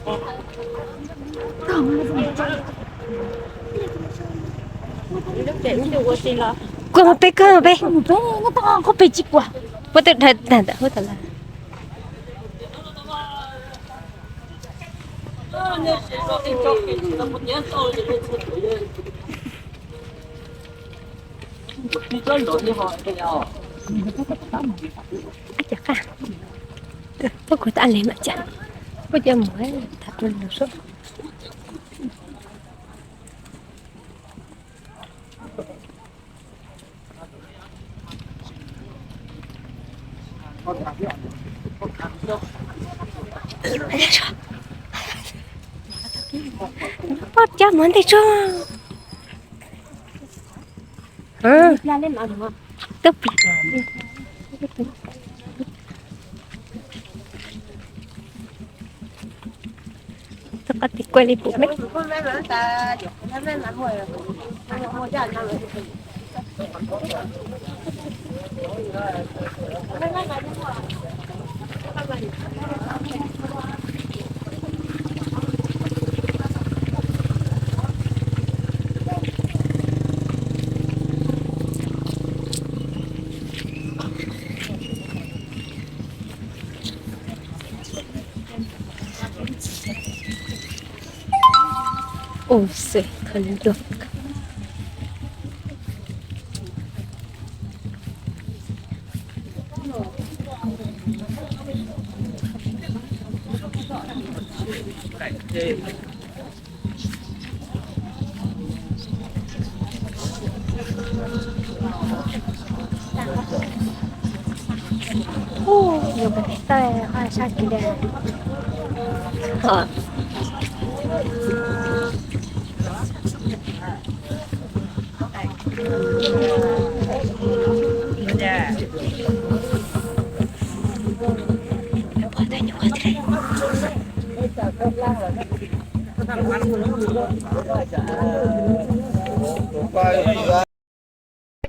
Koj mus peb, koj mus peb. Koj peb tsis kua. Koj twb dhau tag ntawm hauv tas lawm. Ib co qaj, poj kuv tas li mas cas, poj co mus tham rau lawv soj. Poj cab mus ntej tso. Tub plig. Tus qab tis kuaj li pum me. Ua se kha ntuag. Ub, yus pem tej sab kev.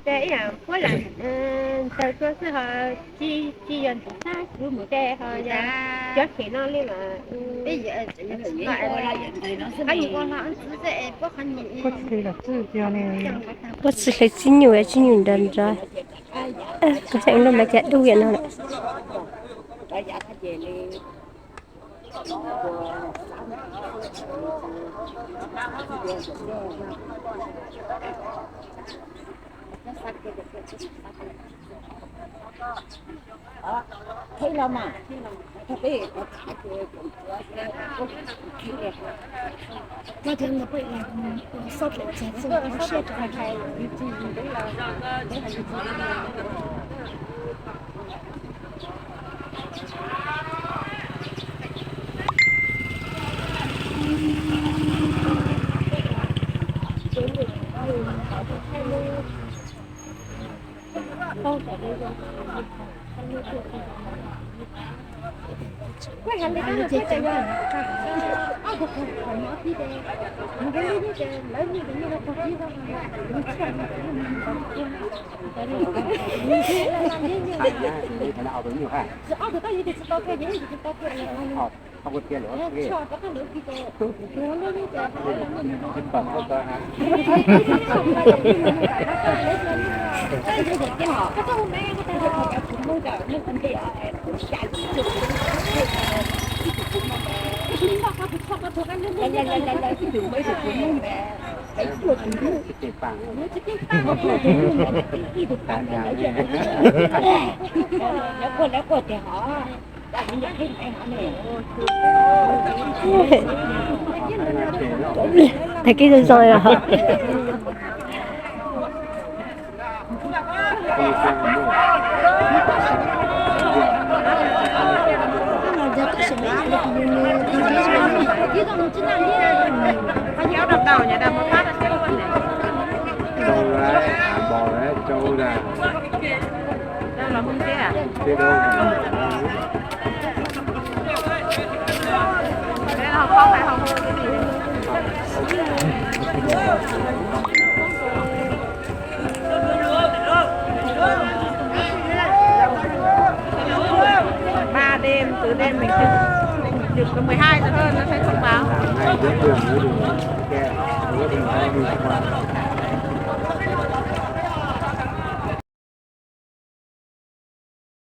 Ces ib yam puab lam ntawd tuaj xwb ho, tsis, tsis yog ntawm sab kuv mus ces ho yog cov khem no li mas. Puab tsis hle txib nyuj, txib nyuj nrov nrov. Kuv xav lub mas cas dub yam no lawm. Tag kis zoo zoo os. Ba đêm, từ đêm mình Điểm có mười hai thôi hơn, nó sẽ thông báo. Mười hai giờ, mười hai giờ.